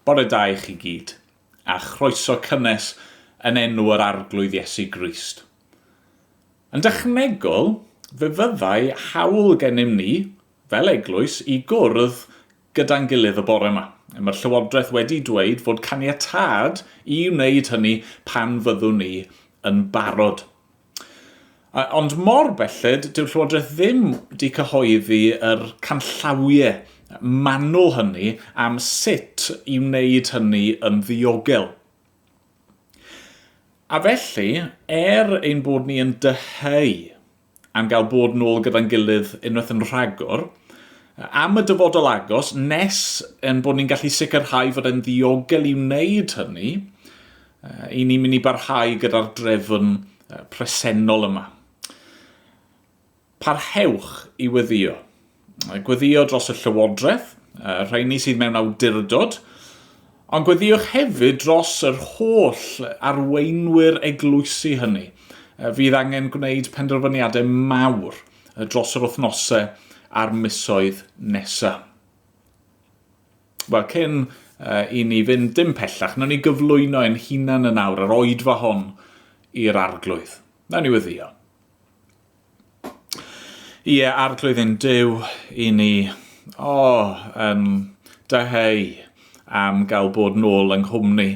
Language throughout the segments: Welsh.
Bore da i chi gyd, a chroeso cynnes yn enw yr Arglwydd Iesu Grist. Yn dechnegol, fe fyddai hawl gennym ni, fel eglwys, i gwrdd gyda'n gilydd y bore yma. Mae'r Llywodraeth wedi dweud fod caniatâd i wneud hynny pan fyddwn ni yn barod. Ond mor belled, dyw'r Llywodraeth ddim wedi cyhoeddi yr canllawiau manwl hynny am sut i wneud hynny yn ddiogel. A felly, er ein bod ni yn dyheu am gael bod nôl gyda'n gilydd unwaith yn rhagor, am y dyfodol agos, nes ein bod ni'n gallu sicrhau fod e'n ddiogel i wneud hynny, i ni'n mynd i barhau gyda'r drefn presennol yma. Parhewch i weddio. Gweddio dros y llywodraeth, y rheini sydd mewn awdurdod, ond gweddiwch hefyd dros yr holl arweinwyr eglwysi hynny fydd angen gwneud penderfyniadau mawr dros yr wythnosau a'r misoedd nesaf. Wel, cyn i ni fynd dim pellach, nawn ni gyflwyno ein hunan yn awr, yr oedfa hon, i'r Arglwydd. Nawn ni weddio. Ie, Arglwydd ein Duw, i ni, o, oh, yn dyheu am gael bod nôl yng nghwmni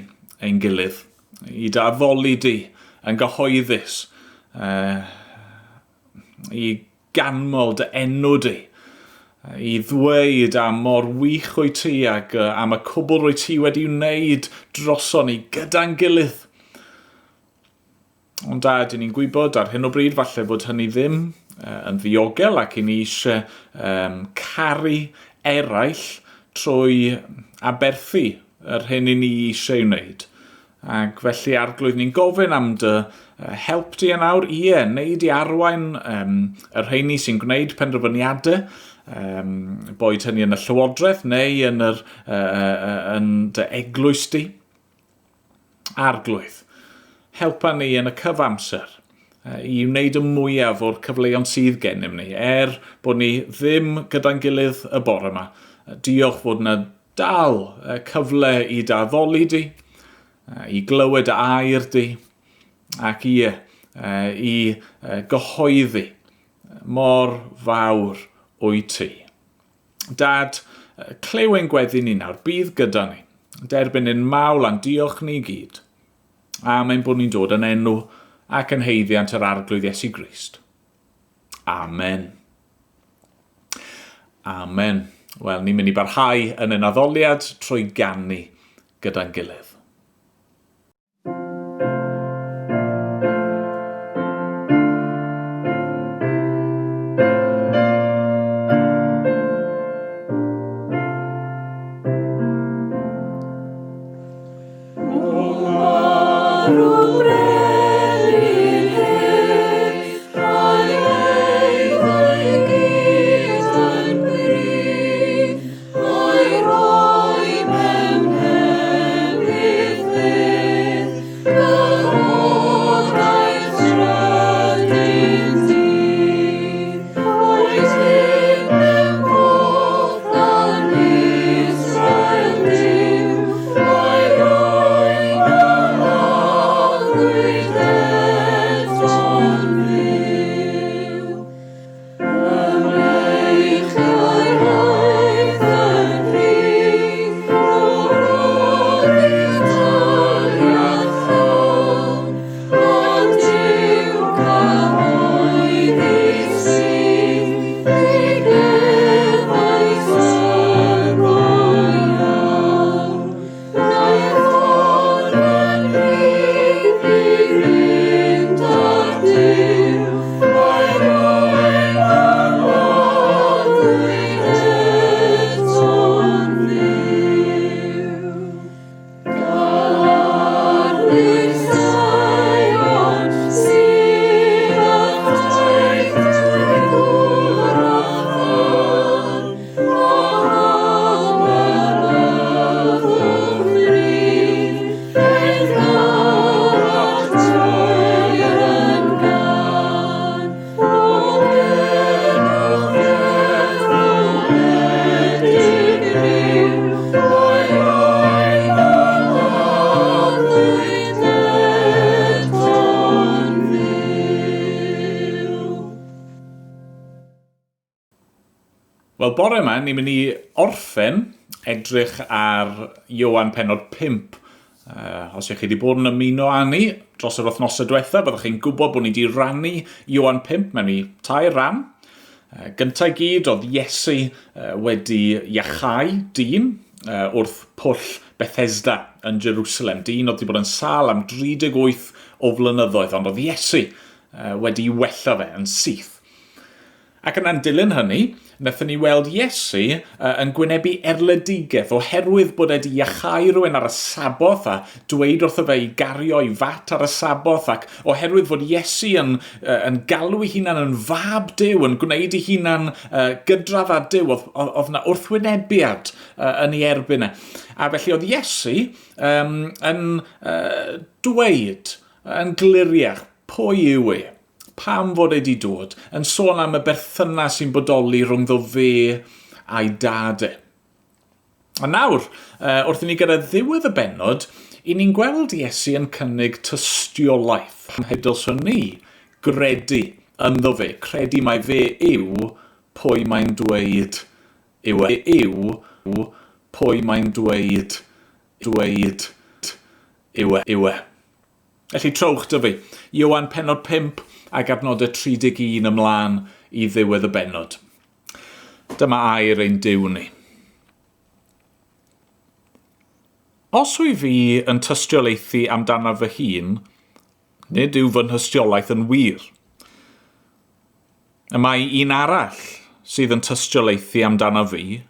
ein gilydd, i dy addoli di yn gyhoeddus, uh, i ganmol dy enw di, i ddweud am mor wych wyt ti ac am y cwbl rwy ti wedi wneud droson ni gyda'n gilydd. Ond da, dyn ni'n gwybod ar hyn o bryd falle bod hynny ddim yn ddiogel ac i ni eisiau um, caru eraill trwy aberthu yr hyn i ni eisiau ei wneud. Ac felly, Arglwydd, ni'n gofyn am dy help di yn awr, ie, wneud i arwain um, y rheini sy'n gwneud penderfyniadau, um, boed hynny yn y llywodraeth neu yn, yr, uh, yn dy eglwys di. Arglwydd, helpa ni yn y cyfamser i wneud y mwyaf o'r cyfleon sydd gennym ni, er bod ni ddim gyda'n gilydd y bore yma. Diolch fod yna dal cyfle i dy addoli di, i glywed dy air di, ac ie, i gyhoeddi mor fawr wyt ti. Dad, clyw ein gweddi ni nawr, bydd gyda ni. Derbyn ein mawl a'n diolch ni gyd. Am ein bod ni'n dod yn enw ac yn haeddiant yr Arglwydd Iesu Grist. Amen. Amen. Wel, ni'n mynd i barhau yn ein addoliad trwy ganu gyda'n gilydd. bore yma, ni'n mynd i orffen edrych ar Ioan penod 5. Os ych chi wedi bod yn ymuno â ni dros yr wythnosau diwetha, byddwch chi'n gwybod bod ni wedi rannu Ioan 5 mewn i tair ran. Gyntaf i gyd, oedd Iesu wedi iachau dyn wrth pwll Bethesda yn Jerusalem. Dyn oedd wedi bod yn sâl am 38 o flynyddoedd, ond oedd Iesu wedi wella fe yn syth. Ac yna'n dilyn hynny, wnaethon ni weld Iesu yn gwynebu erledigaeth oherwydd bod e wedi iachau rhywun ar y Saboth a dweud wrtho fe i gario ei fat ar y Saboth ac oherwydd fod Iesu yn, yn galw ei hunan yn fab Duw, yn gwneud ei hunan gydradd â Duw, oedd, oedd yna wrthwynebiad yn ei erbyn e. A felly oedd Iesu um, yn uh, dweud yn gliriach pwy yw e. Pam fod e 'di dod? Yn sôn am y berthynas sy'n bodoli rhwngddo fe a'i dad e. A nawr, wrth i ni gyrraedd ddiwedd y bennod, i ni'n gweld Iesu yn cynnig tystiolaeth. Pam heb dylswn ni gredu ynddo fe, credu mai fe yw pwy mae'n dweud yw e, yw pwy mae'n dweud, dweud yw e, yw e. Felly trowch 'da fi. Ioan pennod 5 ac adnodau 31 ymlaen i ddiwedd y bennod. Dyma air ein Duw ni. Os wyf fi yn tystiolaethu amdanaf fy hun, nid yw fy nhystiolaeth yn wir. Y mae un arall sydd yn tystiolaethu amdanaf fi,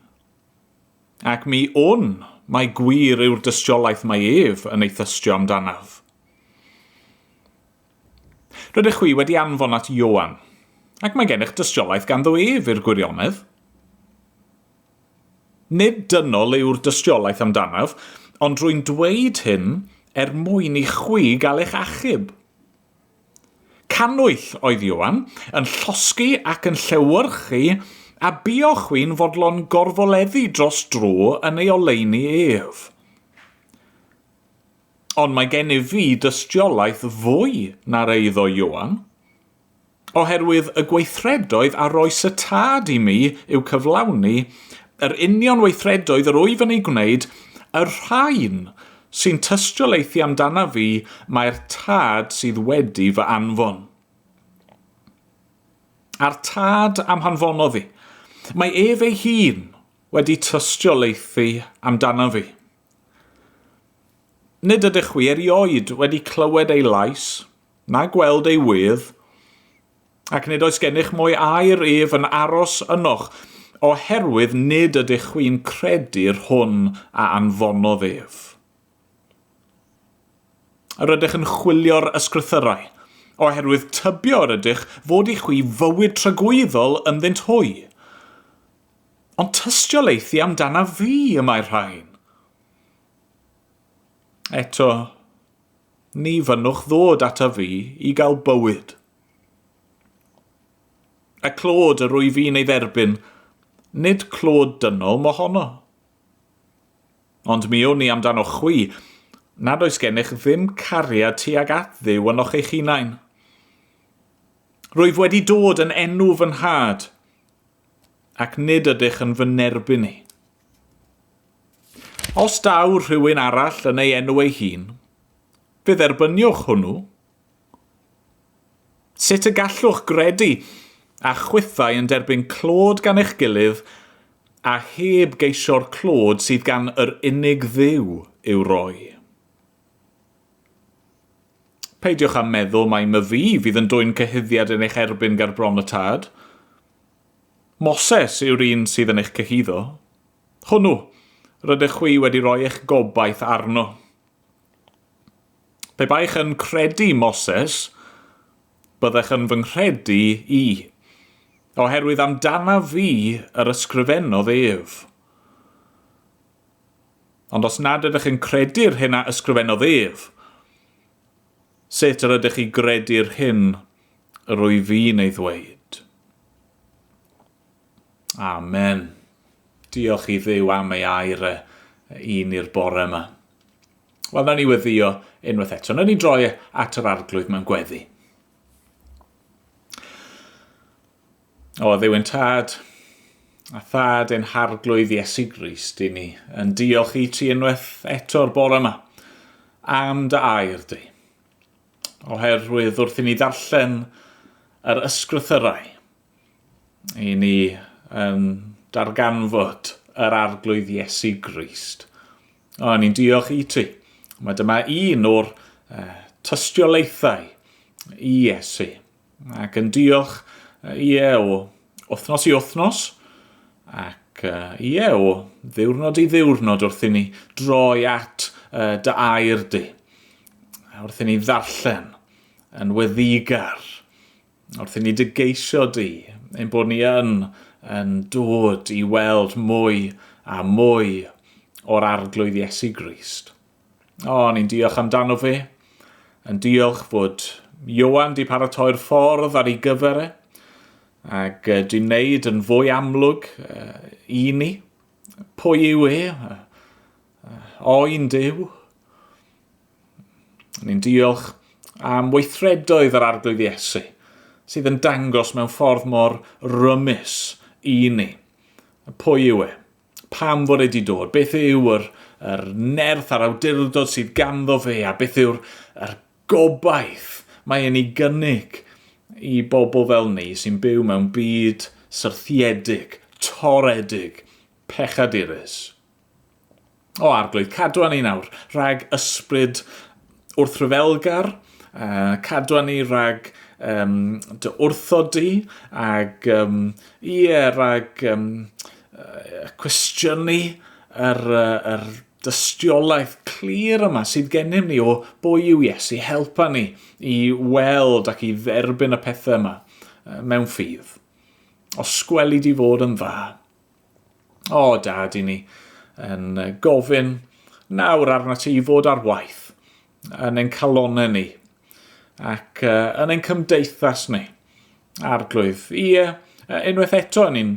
Ac mi wn mai gwir yw'r dystiolaeth mae ef yn ei thystio amdanaf. Rydych chwi wedi anfon at Ioan, ac mae gennych dystiolaeth ganddo ef i'r gwirionedd. Nid dynol yw'r dystiolaeth amdanaf, ond rwy'n dweud hyn er mwyn i chwi gael eich achub. Cannwyll oedd Ioan, yn llosgi ac yn llewyrchu, a buoch chwi'n fodlon gorfoleddu dros dro yn ei oleuni ef. Ond mae gennyf fi dystiolaeth fwy na'r eiddo Ioan, oherwydd y gweithredoedd a roes y Tad i mi i'w cyflawni, yr union weithredoedd yr wyf yn eu gwneud, y rhain sy'n tystiolaethu amdanaf fi mae'r Tad sydd wedi fy anfon. A'r Tad am hanfonodd fi. Mae ef ei hun wedi tystiolaethu amdanaf fi. Nid ydych chwi erioed wedi clywed ei lais, na gweld ei wedd, Ac nid oes gennych mo'i air ef yn aros ynoch, oherwydd nid ydych chwi'n credu'r hwn a anfonodd ef. Yr ydych yn chwilio'r ysgrythyrau, oherwydd tybio yr ydych fod i chwi fywyd tragwyddol ynddynt hwy. Ond tystiolaethu amdanaf fi y mae'r rhain. Eto, ni fynnwch ddod ataf fi i gael bywyd. Y clod yr wyf fi'n ei dderbyn, nid clod dynol mohono. Ond mi wn i amdano chwi, nad oes gennych ddim cariad tuag at Dduw ynoch eich hunain. Rwyf wedi dod yn enw fy nhad, ac nid ydych yn fy nerbyn i. Os daw rhywun arall yn ei enw ei hun, fe dderbyniwch hwnnw. Sut y gallwch gredu a chwithau yn derbyn clod gan eich gilydd a heb geisio'r clod sydd gan yr unig Dduw i'w roi? Peidiwch â meddwl mai myfi fydd yn dwyn cyhuddiad yn eich erbyn ger bron y Tad. Moses yw'r un sydd yn eich cyhuddo. Hwnnw, rydych chwi wedi rhoi eich gobaith arno. Pe baech yn credu Moses, byddech yn fy nghredu i, oherwydd amdanaf fi yr ysgrifennodd ef. Ond os nad ydych yn credu'r hyn a ysgrifennodd ef, sut yr ydych i gredu'r hyn yr wyf fi'n ei ddweud? Amen. Diolch i Dduw am ei air e i ni'r bore yma. Wel, nawn ni weddio unwaith eto. Nawn ni droi at yr arglwydd mewn gweddi. O, Dduw yn tad, A thad ein harglwydd Iesu Grist i ni yn diolch i ti unwaith eto'r bore yma am dy air di. Oherwydd wrth i ni ddarllen yr ysgrythyrau, i ni yn darganfod yr arglwydd Iesu Grist. O, ni'n diolch i ti. Mae dyma un o'r tystiolaethau i Iesu. Ac yn diolch, ie, o wythnos i wythnos, ac ie, o ddiwrnod i ddiwrnod wrth i ni droi at dy air di, wrth i ni ddarllen yn weddigar, wrth i ni dy geisio di, ein bod ni yn, yn dod i weld mwy a mwy o'r arglwydd Iesu Grist. O, ni'n diolch amdano fe. Yn diolch fod Ioan di paratoi'r ffordd ar ei gyfer e. Ac uh, di wneud yn fwy amlwg uh, i ni. Pwy yw e? Uh, oen Duw. Ni'n diolch am weithredoedd yr Arglwydd Iesu, sydd yn dangos mewn ffordd mor rymus i ni. Pwy yw e? Pam fod e wedi dod? Beth yw yr, yr nerth a'r awdurdod sydd ganddo fe a beth yw'r yr gobaith mae e'n ei gynnig i bobl fel ni sy'n byw mewn byd syrthiedig, toredig, pechadurus. O arglwydd, cadwa ni nawr rhag ysbryd wrthryfelgar, uh, cadwa ni rhag um, dy wrthod di, ag um, ie, rhag um, uh, cwestiynu yr, uh, yr dystiolaeth clir yma sydd gennym ni o bwy yw Iesu, helpa ni i weld ac i dderbyn y pethau yma mewn ffydd. Os gweli di fod yn dda. O, dad, i ni yn gofyn nawr arna ti i fod ar waith yn ein calonau ni ac yn ein cymdeithas ni. Arglwydd, ie, unwaith eto ni'n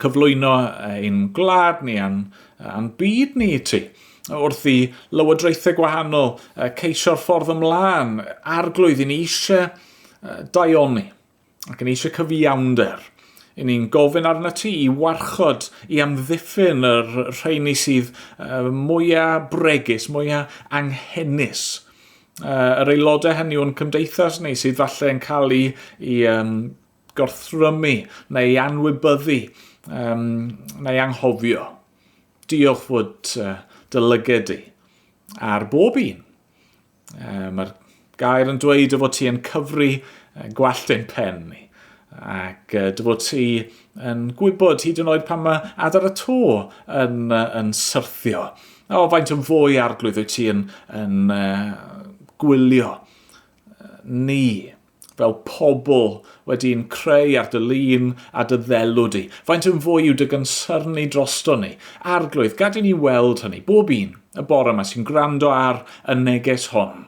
cyflwyno ein gwlad ni a'n, a'n byd ni i ti. Wrth i lywodraethau gwahanol ceisio'r ffordd ymlaen, arglwydd, i ni eisiau daioni ac yn eisiau cyfiawnder. I ni'n gofyn arna ti i warchod, i amddiffyn y rheini sydd mwyaf bregus, mwyaf anghenus. Yr aelodau hynny o'n cymdeithas ni sydd falle yn cael ei, i, um, gorthrymu neu ei anwybyddu um, neu anghofio. Diolch fod uh, dy lyged di ar bob un. Mae'r gair yn dweud dy fod ti yn cyfri gwallt ein pen ni. Ac dy fod ti yn gwybod hyd yn oed pan mae adar y to yn, yn syrthio. O, faint yn fwy arglwydd wyt ti yn, yn uh, gwylio ni fel pobl wedi'n creu ar dy lun a dy ddelw di. Faint yn fwy yw dy gynsyrnu drosto ni. Arglwydd, gad i ni weld hynny, bob un, y bore yma sy'n gwrando ar y neges hon.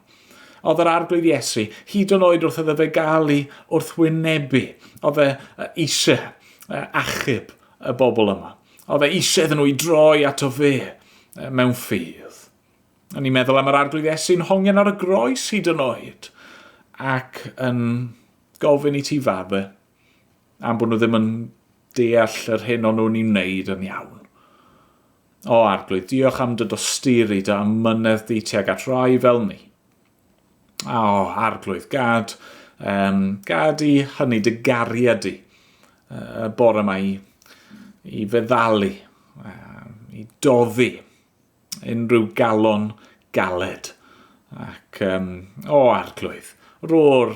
Oedd yr arglwydd Iesu, hyd yn oed wrth iddo fe gael ei wrthwynebu, oedd e eisiau achub y bobl yma. Oedd e eisiau iddyn nhw i droi ato fe mewn ffydd. O'n i'n meddwl am yr Arglwydd Iesu'n hongian ar y groes hyd yn oed, ac yn gofyn i ti fadde am bod nhw ddim yn deall yr hyn o'n nhw'n ei wneud yn iawn. O Arglwydd, diolch am dy dosturi, dy amynedd di tuag at rai fel ni. O, Arglwydd, gad, um, gad i hynny dy gariad di y bore yma i, i feddalu, um, i doddi unrhyw galon galed. Ac, um, o arglwydd, ro'r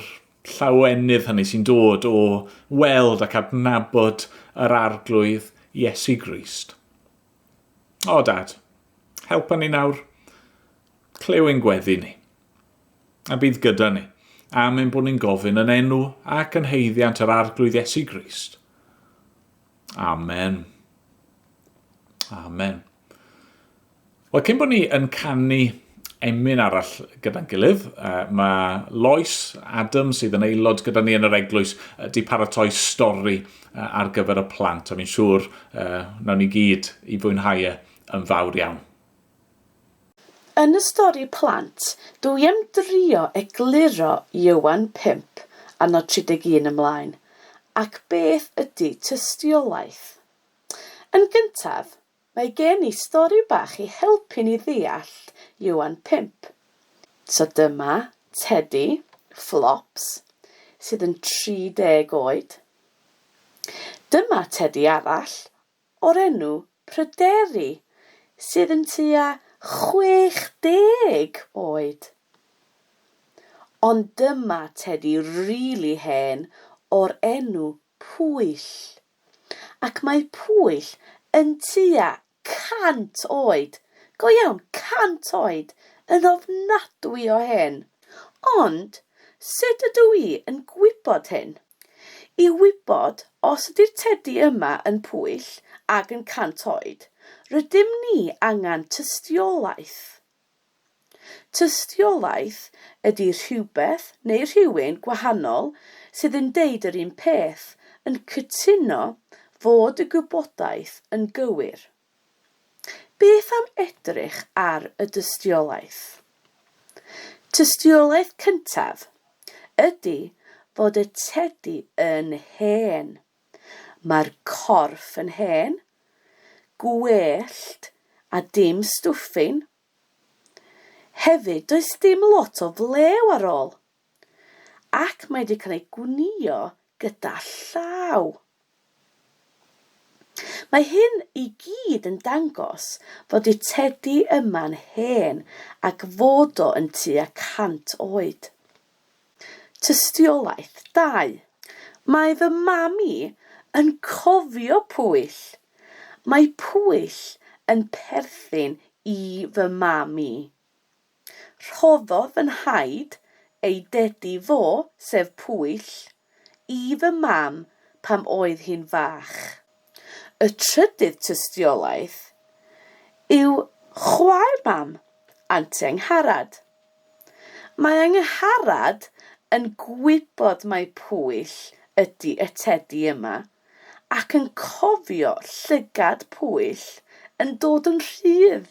llawenydd hynny sy'n dod o weld ac adnabod yr arglwydd Iesu Grist. O, dad, helpa ni nawr. Clyw ein gweddi ni. A bydd gyda ni, am ein bod ni'n gofyn yn enw ac yn haeddiant yr arglwydd Iesu Grist. Amen. Amen. Wel, cyn bod ni yn canu emyn arall gyda'n gilydd, uh, mae Lois Adam, sydd yn aelod gyda ni yn yr eglwys, uh, di paratoi stori uh, ar gyfer y plant, a fi'n siŵr uh, nawn ni gyd i fwynhau e yn fawr iawn. Yn y stori plant, dw i am drio egluro Ioan 5 adnod 31 ymlaen, ac beth ydy tystiolaeth. Yn gyntaf, mae gen i stori bach i helpu ni ddeall Ioan 5. So dyma Tedi, Flops, sydd yn 30 oed. Dyma tedi arall o'r enw Pryderi, sydd yn tua 60 oed. Ond dyma tedi rili hen o'r enw Pwyll. Ac mae Pwyll yn tua 100 oed, go iawn, 100 oed, yn ofnadwy o hen. Ond, sut ydw i yn gwybod hyn? I wybod os ydy'r tedi yma yn Pwyll ag yn 100 oed, rydym ni angen tystiolaeth. Tystiolaeth ydy rhywbeth neu rhywun gwahanol sydd yn deud yr un peth, yn cytuno fod y gwybodaeth yn gywir. Beth am edrych ar y dystiolaeth? Tystiolaeth cyntaf ydy fod y tedi yn hen. Mae'r corff yn hen, gwellt a dim stwffin. Hefyd, does dim lot o flew ar ôl. Ac mae wedi cael ei gwnïo gyda llaw. Mae hyn i gyd yn dangos fod y tedi yma'n hen ac fod o yn tua 100 oed. Tystiolaeth 2. Mae fy mam i yn cofio Pwyll. Mae Pwyll yn perthyn i fy mam i. Rhoddodd fy nhaid ei dedi fo, sef Pwyll, i fy mam pam oedd hi'n fach. Y trydydd tystiolaeth yw chwaer mam, Anti Angharad. Mae Angharad yn gwybod mai Pwyll ydy y tedi yma ac yn cofio llygad Pwyll yn dod yn rhydd.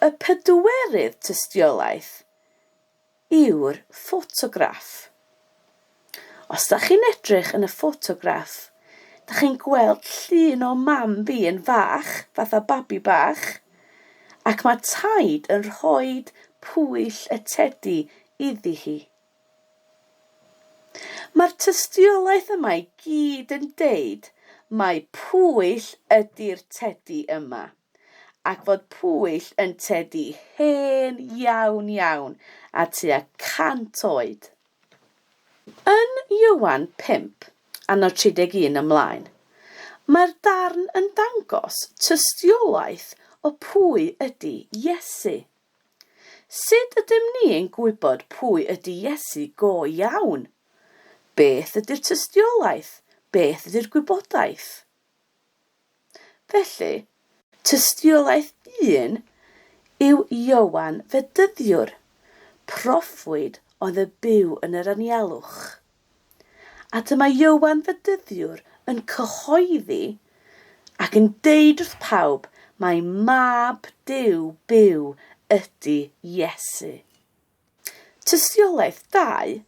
Y pedwerydd tystiolaeth yw'r ffotograff. Os da chi'n edrych yn y ffotograff, da chi'n gweld llun o mam fi yn fach, fatha babi bach, ac mae taid yn rhoid pwyll y tedi iddi hi. Mae'r tystiolaeth yma i gyd yn deud mai pwyll ydy'r tedi yma. ac fod Pwyll yn tedi hen iawn iawn a tua 100 oed. Yn Ioan 5, adnod 31 ymlaen, mae'r darn yn dangos tystiolaeth o pwy ydy Iesu. Sut ydym ni yn gwybod pwy ydy Iesu go iawn? Beth ydy'r tystiolaeth? Beth ydy'r gwybodaeth? Felly, tystiolaeth un yw Ioan Fedyddiwr, proffwyd oedd y byw yn yr anialwch. A dyma Ioan Fedyddiwr yn cyhoeddi ac yn deud wrth pawb mai Mab Duw byw ydy Iesu. Tystiolaeth 2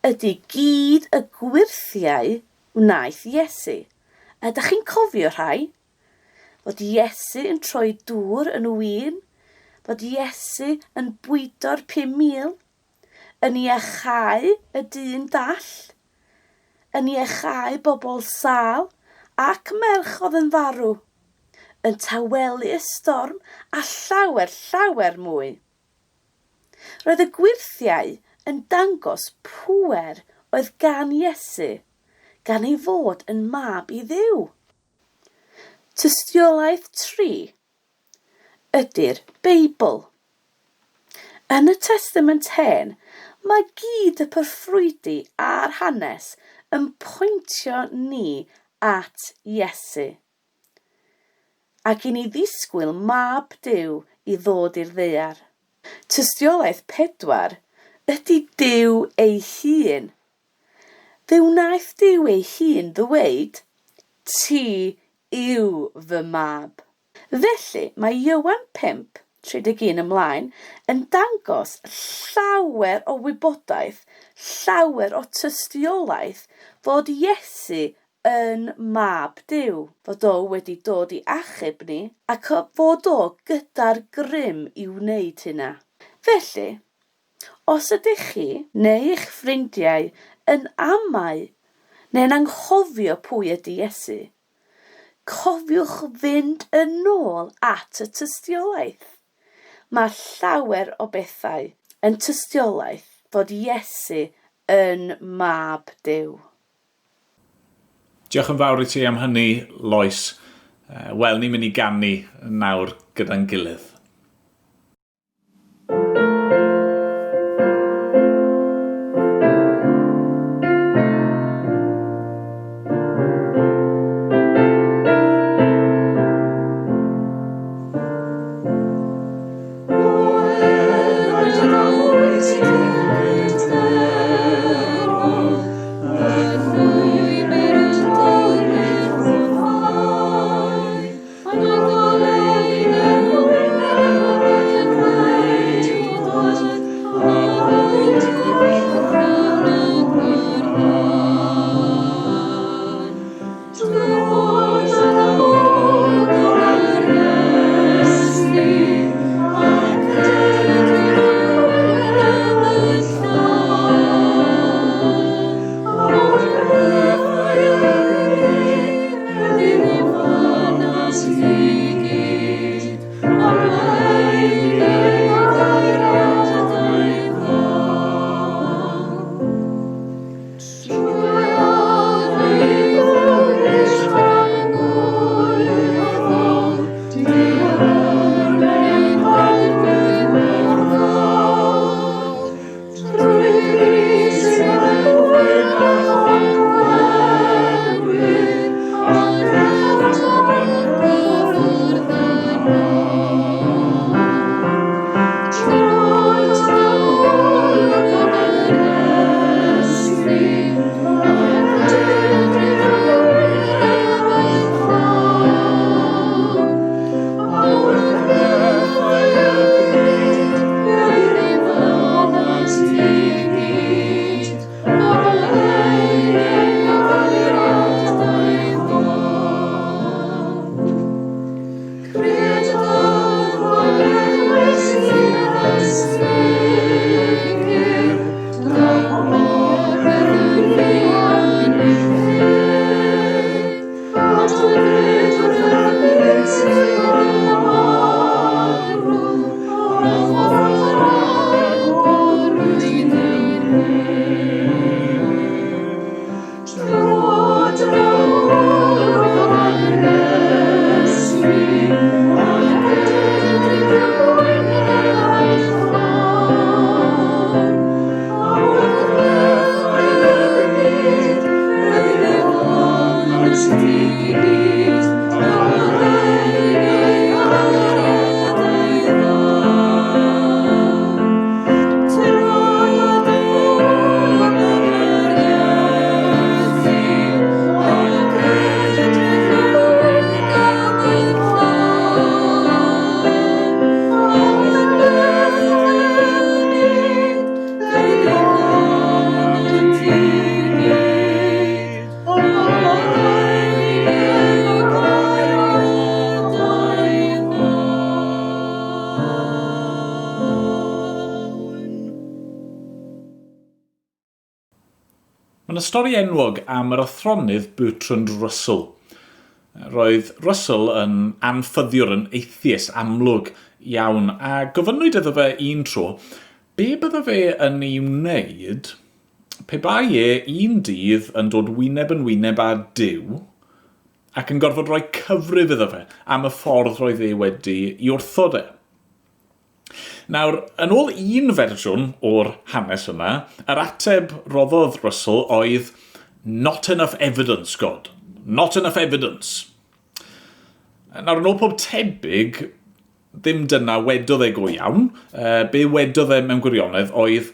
ydy gyd y gwyrthiau wnaeth Iesu. Ydych chi'n cofio rhai? Fod Iesu yn troi dŵr yn win, fod Iesu yn bwydo'r 5,000, yn iacháu y dyn dall, yn iacháu bobl sâl ac merch oedd yn farw, yn tawelu y storm a llawer, llawer mwy. Roedd y gwyrthiau yn dangos pŵer oedd gan Iesu, gan ei fod yn mab i Dduw. Tystiolaeth 3 ydy'r Beibl. Yn y Testament Hen, mae gyd y proffwydi a'r hanes yn pwyntio ni at Iesu. Ac i ni ddisgwyl Mab Duw i ddod i'r ddaear. Tystiolaeth 4 ydy Duw ei hun. Fe wnaeth Duw ei hun ddweud, Ti yw fy mab. Felly, mae Ioan 5, 31 ymlaen yn dangos llawer o wybodaeth, llawer o tystiolaeth fod Iesu yn Mab Duw, fod o wedi dod i achub ni ac fod o gyda'r grym i wneud hynna. Felly, os ydych chi neu eich ffrindiau yn amau neu'n anghofio pwy ydy Iesu, cofiwch fynd yn ôl at y tystiolaeth. Mae llawer o bethau yn tystiolaeth fod Iesu yn Mab Duw. Diolch yn fawr i ti am hynny, Lois. Wel, ni'n mynd i ganu nawr gyda'n gilydd. Mae yna stori enwog am yr athronydd Bertrand Russell. Roedd Russell yn anffyddiwr, yn atheist amlwg iawn, a gofynnwyd iddo fe un tro, be bydde fe yn ei wneud pe bai e un dydd yn dod wyneb yn wyneb â Duw ac yn gorfod rhoi cyfrif iddo fe am y ffordd roedd e wedi i wrthod e. Nawr, yn ôl un fersiwn o'r hanes yma, yr ateb roddodd Russell oedd Not enough evidence, God. Not enough evidence. Nawr, yn ôl pob tebyg, ddim dyna wedodd e go iawn. Be wedodd e mewn gwirionedd oedd,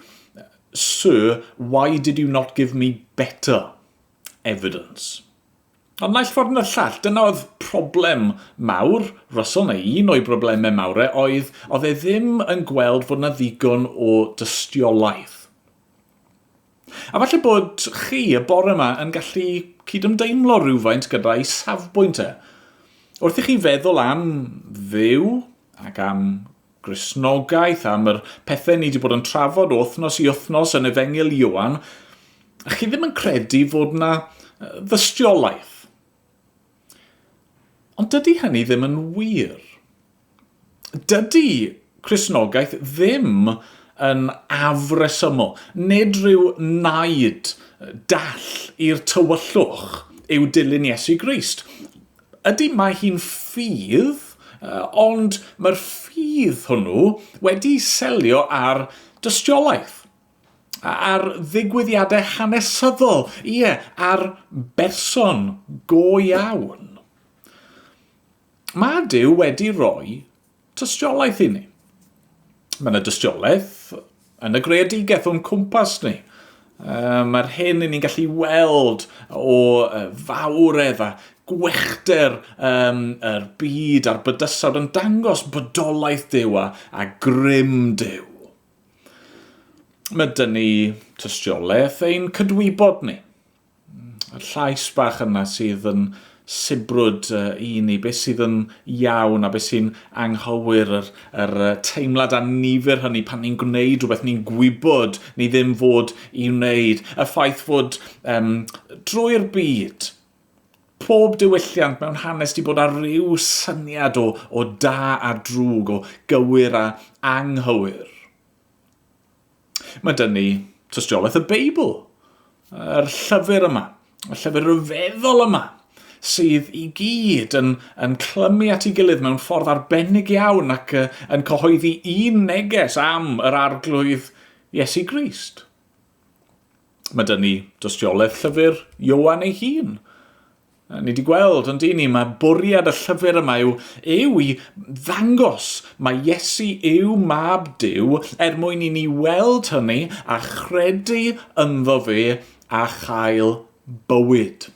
Sir, why did you not give me better evidence? Ond naill ffordd neu'r llall, dyna oedd problem mawr Russell, neu un o'i broblemau mawr e, oedd, oedd e ddim yn gweld fod yna ddigon o dystiolaeth. A falle bod chi y bore yma yn gallu cydymdeimlo rhywfaint gyda'i safbwynt e. Wrth i chi feddwl am Dduw ac am Gristnogaeth, am yr pethau ni wedi bod yn trafod o wythnos i wythnos yn Efengyl Ioan, chi ddim yn credu fod yna ddystiolaeth. Ond dydy hynny ddim yn wir. Dydy Cristnogaeth ddim yn afresymol. Nid rhyw naid dall i'r tywyllwch yw dilyn Iesu Grist. Ydy, mae hi'n ffydd, ond mae'r ffydd hwnnw wedi selio ar dystiolaeth, ar ddigwyddiadau hanesyddol, ie, ar berson go iawn. Mae Duw wedi rhoi tystiolaeth i ni. Mae yna dystiolaeth yn y greadigaeth o'n cwmpas ni. Mae'r hyn i ni'n gallu weld o fawredd a gwechder um, yr byd a'r bydysawd yn dangos bodolaeth Duw a, a grym Duw. Mae dyn ni tystiolaeth ein cydwybod ni. Y llais bach yna sydd yn sibrwd i ni beth sydd yn iawn a beth sy'n anghywir, yr, yr teimlad annifyr hynny pan ni'n gwneud rhywbeth ni'n gwybod ni ddim fod i wneud, y ffaith fod um, drwy'r byd, pob diwylliant mewn hanes di bod â rhyw syniad o, o da a drwg, o gywir a anghywir. Mae dyn ni tystiolaeth y Beibl, yr llyfr yma, y llyfr rhyfeddol yma, sydd i gyd yn, yn clymu at ei gilydd mewn ffordd arbennig iawn ac uh, yn cyhoeddi un neges am yr arglwydd Iesu Grist. Mae dyn ni dystiolaeth llyfr Ioan ei hun, Ni wedi gweld, ond ni, mae bwriad y llyfr yma yw, yw i ddangos mae Iesu yw mab Duw er mwyn i ni weld hynny a chredu ynddo fe a chael bywyd.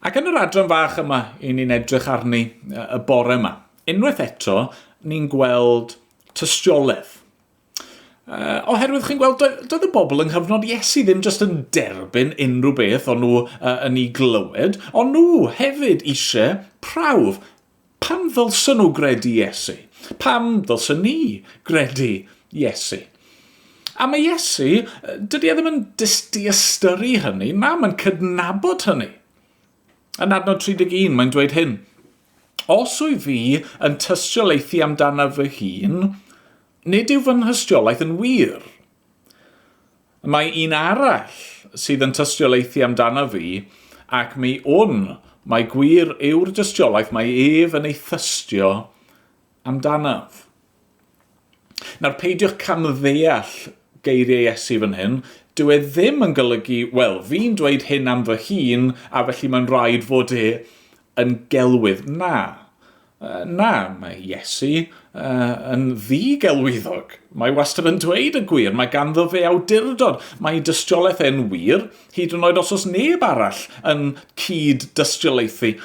Ac yn yr adran fach yma i ni'n edrych arni y bore yma, unwaith eto ni'n gweld tystiolaeth. Oherwydd chi'n gweld, doedd, doedd y bobl yng nghyfnod Iesu ddim jyst yn derbyn unrhyw beth o'n nhw yn ei glywed, ond nhw hefyd eisiau prawf. Pam ddylsen nhw gredu Iesu? Pam ddylsen ni gredu Iesu? A mae Iesu, dydy e ddim yn diystyru hynny, na, mae'n cydnabod hynny. Yn adnod 31, mae'n dweud hyn, Os wyf fi yn tystiolaethu amdanaf fy hun, nid yw fy nhystiolaeth yn wir. Mae un arall sydd yn tystiolaethu amdanaf fi, ac mi wn mai gwir yw'r dystiolaeth mae ef yn ei thystio amdanaf. Nawr peidiwch camddeall geiriau Iesu fan hyn, dyw e ddim yn golygu, wel, fi'n dweud hyn am fy hun, a felly mae'n rhaid fod e yn gelwydd. Na. Na, mae Iesu yn ddi-gelwyddog. Mae wastad yn dweud y gwir, mae ganddo fe awdurdod, mae ei dystiolaeth e'n wir, hyd yn oed os oes neb arall yn cyd-dystiolaethu.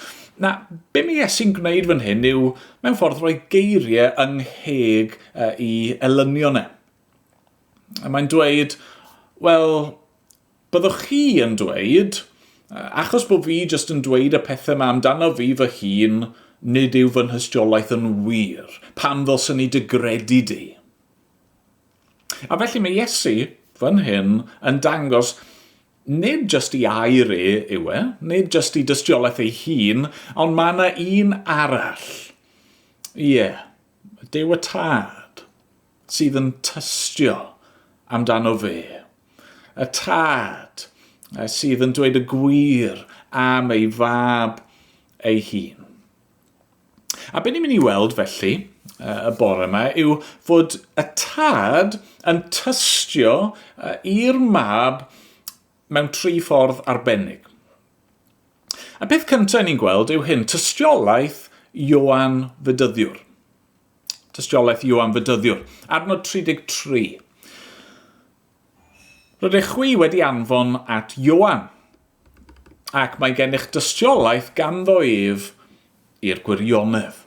Na, be mae Iesu'n gwneud fan hyn yw, mewn ffordd, rhoi geiriau yng ngheg i elynion e. A mae'n dweud, wel, byddwch chi yn dweud, achos bod fi jyst yn dweud y pethau yma amdano fi fy hun, nid yw fy nhystiolaeth yn wir. Pam ddylswn i dy gredu di? A felly mae Iesu, fan hyn, yn dangos nid jyst i air e yw e, nid jyst i dystiolaeth ei hun, ond mae yna un arall. Ie, yeah, Duw y Tad, sydd yn tystio amdano fe. Y Tad sydd yn dweud y gwir am ei fab ei hun. A be ni'n mynd i weld felly y bore yma yw fod y tad yn tystio i'r mab mewn tri ffordd arbennig. A peth cyntaf ni'n gweld yw hyn, tystiolaeth Ioan Fedyddiwr. Tystiolaeth Ioan Fedyddiwr. Adnod 33. Rydych chwi wedi anfon at Ioan, ac mae gennych dystiolaeth ganddo ef i'r gwirionedd.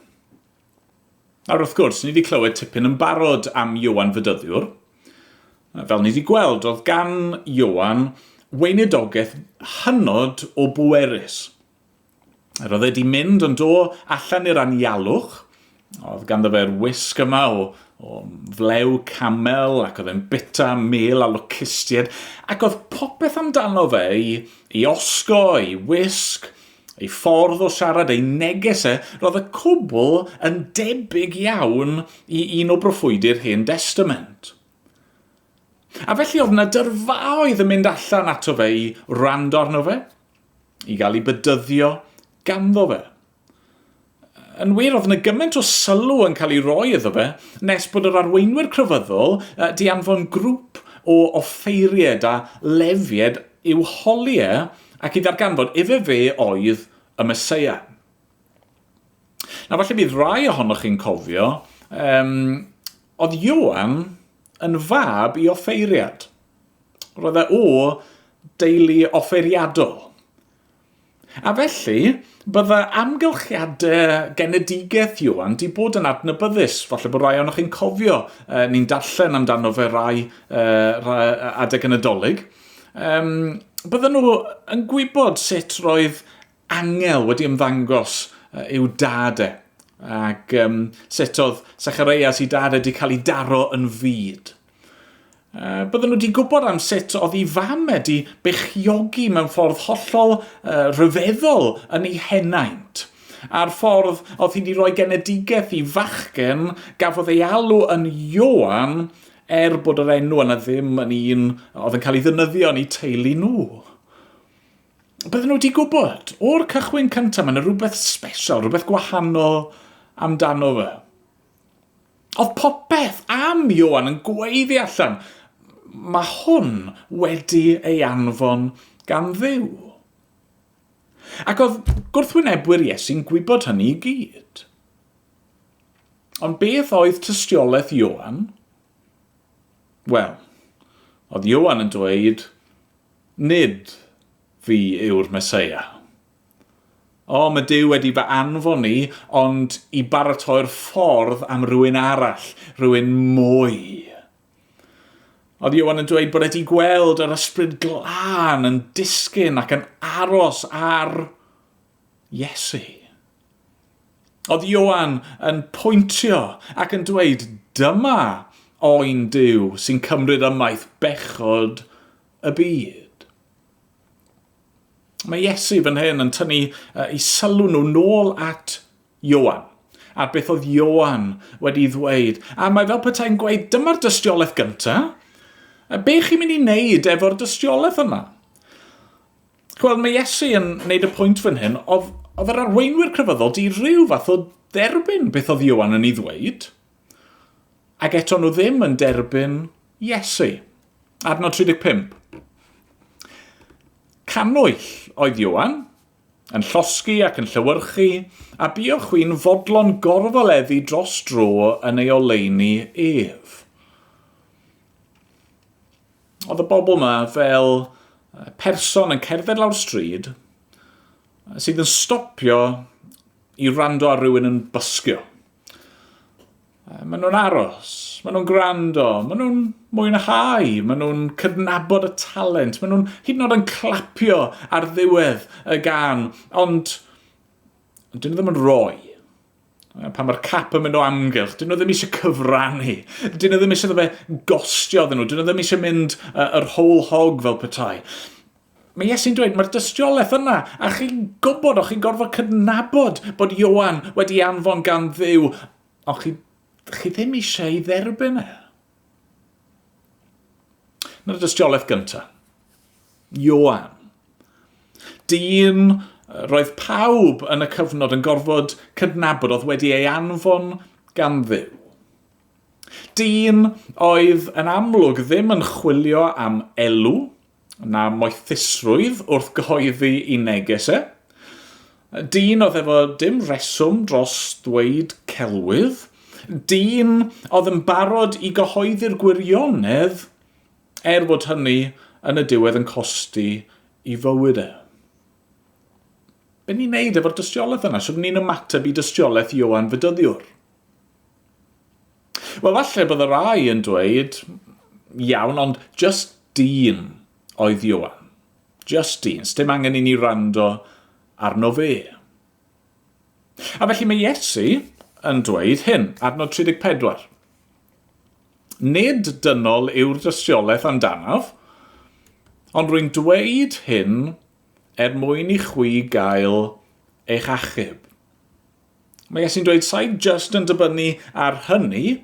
Nawr wrth gwrs, ni wedi clywed tipyn yn barod am Ioan Fedyddiwr. Fel ni wedi gweld, oedd gan Ioan weinidogaeth hynod o bwerus. Yr oedd e wedi mynd yn do allan i'r anialwch, oedd ganddo fe'r wisg yma o, o flew camel ac oedd e'n bita mel a locustiaid ac oedd popeth amdano fe i, i osgo, i wisg, ei ffordd o siarad, ei neges e, roedd y cwbl yn debyg iawn i un o broffwydi'r Hen Destament. A felly oedd yna dyrfaoedd yn mynd allan ato fe i wrando arno fe, i gael ei bedyddio ganddo fe. Yn wir, oedd yna gymaint o sylw yn cael ei roi iddo fe, nes bod yr arweinwyr crefyddol di anfon grŵp o offeiried a lefied i'w holi e ac i ddarganfod ife fe oedd y Meseia. Na, falle bydd rai ohonoch chi'n cofio, um, oedd Ioan yn fab i offeiriad. Roedd e o deulu offeiriadol. A felly, bydde amgylchiadau genedigaeth Ioan di bod yn adnabyddus. Falle bod rai ohonoch chi'n cofio, ni'n darllen amdano fe rai, rai adeg yn y Dolig. Um, bydden nhw yn gwybod sut roedd angel wedi ymddangos i'w dad e, ac um, sut oedd Sechareias i dad e wedi cael ei daro yn fyd. Bydden nhw wedi gwybod am sut oedd ei fam wedi beichiogi mewn ffordd hollol uh, rhyfeddol yn ei henaint. A'r ffordd oedd hi wedi rhoi genedigaeth i fachgen gafodd ei alw yn Ioan er bod yr enw yna ddim yn un oedd yn cael ei ddynyddio yn eu teulu nhw. Bydden nhw wedi gwybod o'r cychwyn cyntaf mae yna rhywbeth special, rhywbeth gwahanol amdano fe. Oedd popeth am Ioan yn gweiddi allan, mae hwn wedi ei anfon gan Dduw. Ac oedd gwrthwynebwyr Iesu'n gwybod hynny i gyd. Ond beth oedd tystiolaeth Ioan? Wel, oedd Ioan yn dweud, nid fi yw'r Meseia. O, mae Duw wedi fy anfon i, ond i baratoi'r ffordd am rywun arall, rhywun mwy. Oedd Ioan yn dweud bod wedi gweld yr ysbryd glân yn disgyn ac yn aros ar Iesu. Oedd Ioan yn pwyntio ac yn dweud, dyma oen Duw sy'n cymryd ymaith bechod y byd. Mae Iesu fan hyn yn tynnu ei sylw nhw nôl at Ioan, a beth oedd Ioan wedi ddweud. A mae fel petai'n gweud, dyma'r dystiolaeth gyntaf. Be chi'n mynd i wneud efo'r dystiolaeth yma? Wel, mae Iesu yn wneud y pwynt fan hyn, oedd, oedd yr arweinwyr crefyddol di rhyw fath o dderbyn beth oedd Ioan yn ei ddweud, ac eto nhw ddim yn derbyn Iesu. Adnod 35. Cannwyll oedd Ioan, yn llosgi ac yn llewyrchu, a buoch chwi'n fodlon gorfoleddu dros dro yn ei oleuni ef. Oedd y bobl yma fel person yn cerdded lawr stryd sydd yn stopio i wrando ar rywun yn bysgio. Maen nhw'n aros, maen nhw'n gwrando, maen nhw'n mwynhau, maen nhw'n cydnabod y talent, maen nhw'n hyd yn oed yn clapio ar ddiwedd y gan, ond dyn nhw ddim yn rhoi. Pan mae'r cap yn mynd o amgylch, dyn nhw ddim eisiau cyfrannu, dyn nhw ddim eisiau iddo fe gostio iddyn nhw, dyn nhw ddim eisiau mynd yr whole hog fel petai. Mae Iesu'n dweud, mae'r dystiolaeth yna, a chi'n gwybod, o'ch chi'n gorfod cydnabod bod Ioan wedi anfon gan Dduw, ond chi, chi ddim eisiau ei dderbyn e. Na'r dystiolaeth gyntaf. Ioan. Dyn roedd pawb yn y cyfnod yn gorfod cydnabod oedd wedi ei anfon gan Dduw. Dyn oedd yn amlwg ddim yn chwilio am elw, na moethusrwydd wrth gyhoeddi i neges e. Dyn oedd efo dim rheswm dros ddweud celwydd. Dyn oedd yn barod i gyhoeddi'r gwirionedd, er bod hynny yn y diwedd yn costi i fywyd e. Be ni'n neud efo'r dystiolaeth yna? Sut ni'n ymateb i dystiolaeth Ioan Fedyddiwr? Wel, falle bod y rai yn dweud, iawn, ond just dyn oedd Ioan. Just dyn, sdim angen i ni wrando arno fe. A felly mae Iesu yn dweud hyn, adnod 34. Nid dynol yw'r dystiolaeth amdanaf, ond rwy'n dweud hyn er mwyn i chwi gael eich achub. Mae Iesu'n dweud, sa'i just yn dibynnu ar hynny,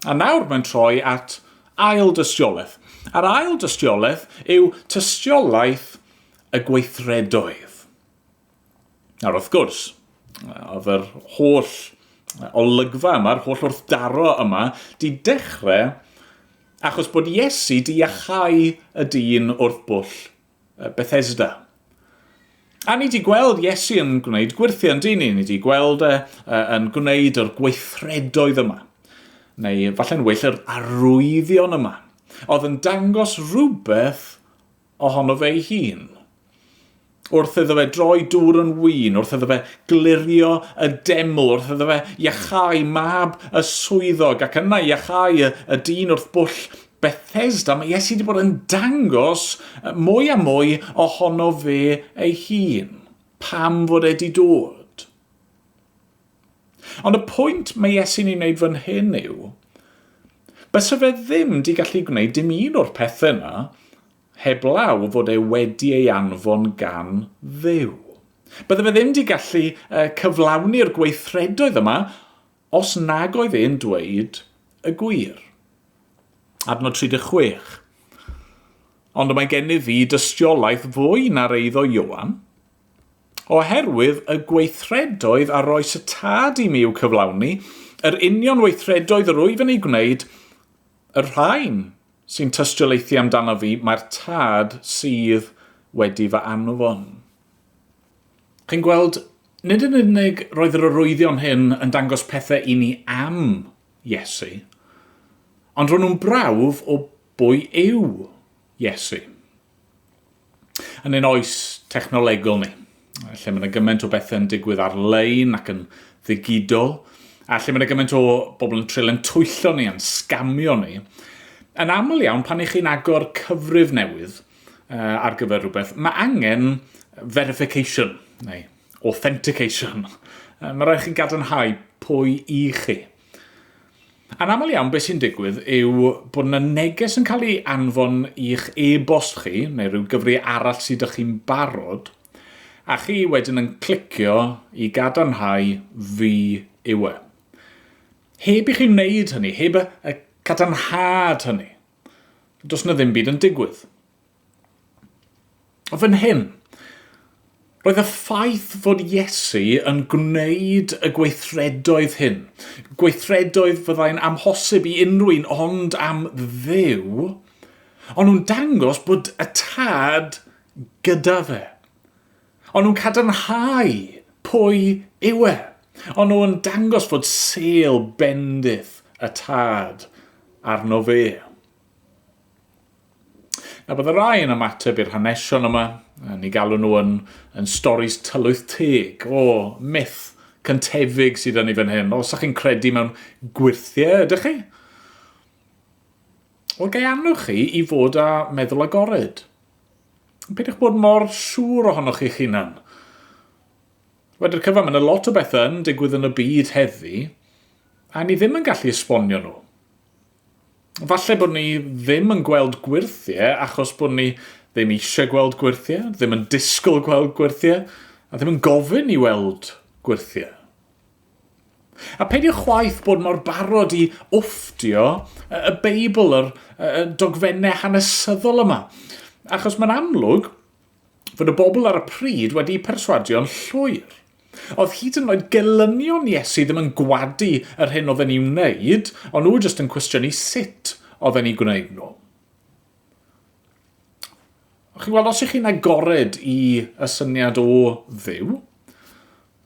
a nawr mae'n troi at ail dystiolaeth. A'r ail dystiolaeth yw tystiolaeth y gweithredoedd. Nawr, wrth gwrs, oedd yr holl olygfa yma, yr holl wrthdaro yma, di dechrau achos bod Iesu di iachau y dyn wrth bwll Bethesda. A ni di gweld Iesu yn gwneud gwyrthiau yn dyn ni, ni di gweld e yn gwneud yr gweithredoedd yma, neu falle'n well yr arwyddion yma, oedd yn dangos rhywbeth ohono fe'i hun. Wrth iddo fe droi dŵr yn win, wrth iddo fe glirio y deml, wrth iddo fe iachau mab y swyddog ac yna iachau y, y dyn wrth bwll Bethesda, mae Iesu wedi bod yn dangos mwy a mwy ohono fe ei hun. Pam fod e wedi dod? Ond y pwynt mae Iesu'n ei wneud fan hyn yw, bysa fe ddim di gallu gwneud dim un o'r pethau yna heblaw fod e wedi ei anfon gan Dduw. Bydde fe ddim di gallu uh, cyflawni'r gweithredoedd yma os nag oedd e'n dweud y gwir. Adnod 36. Ond y mae gennyf fi dystiolaeth fwy na'r eiddo Ioan, Oherwydd y gweithredoedd a roes y Tad i mi i'w cyflawni, yr union weithredoedd yr wyf yn eu gwneud, y rhain sy'n tystiolaethu amdanof fi, mae'r Tad sydd wedi fy anfon. Chi'n gweld, nid yn unig roedd yr arwyddion hyn yn dangos pethau i ni am Iesu, ond ro'n nhw'n brawf o bwy yw Iesu. Yn ein oes technolegol ni, lle mae yna gymaint o bethau yn digwydd ar-lein ac yn ddigidol, a lle mae yna gymaint o bobl yn treulio'n twyllo ni a'n sgamio ni, yn aml iawn pan i chi'n agor cyfrif newydd uh, ar gyfer rhywbeth, mae angen verification, neu authentication. Uh, mae rhaid chi gadarnhau pwy i chi. Yn aml iawn, beth sy'n digwydd yw bod yna neges yn cael ei anfon i'ch e-bost chi, neu rhyw gyfri arall sydd ydych chi'n barod, a chi wedyn yn clicio i gadarnhau fi yw e. Heb i chi wneud hynny, heb y, y cadarnhad hynny, does yna ddim byd yn digwydd. O fan hyn, roedd y ffaith fod Iesu yn gwneud y gweithredoedd hyn, gweithredoedd fyddai'n amhosib i unrhyw un ond am Dduw, ond nhw'n dangos bod y Tad gyda fe. Ond nhw'n cadarnhau pwy yw e. Ond nhw'n dangos fod sêl bendith y Tad arno fe. Na bydde rai yn ymateb i'r hanesion yma, ni galw nhw yn, yn storis tylwyth teg, o, myth cyntefig sydd yn ei fan hyn. Os ydych chi'n credu mewn gwyrthiau, ydych chi? Wel, gai annog chi i fod â meddwl agored. Peidiwch bod mor siŵr ohonoch chi'ch hunan. Wedi'r cyfan, mae yna lot o bethau yn digwydd yn y byd heddi, a ni ddim yn gallu esbonio nhw. Falle bod ni ddim yn gweld gwyrthiau achos bod ni ddim eisiau gweld gwyrthiau, ddim yn disgwyl gweld gwyrthiau, a ddim yn gofyn i weld gwyrthiau. A peidiwch chwaith bod mor barod i wfftio y Beibl, yr, y dogfennau hanesyddol yma. Achos mae'n amlwg fod y bobl ar y pryd wedi perswadio'n llwyr. Oedd hyd yn oed gelynion Iesu ddim yn gwadu yr hyn oedd e'n ei wneud, ond nhw jyst yn cwestiynu sut oedd e'n ei gwneud nhw. Chi'n gweld, os ych chi'n agored i y syniad o Dduw,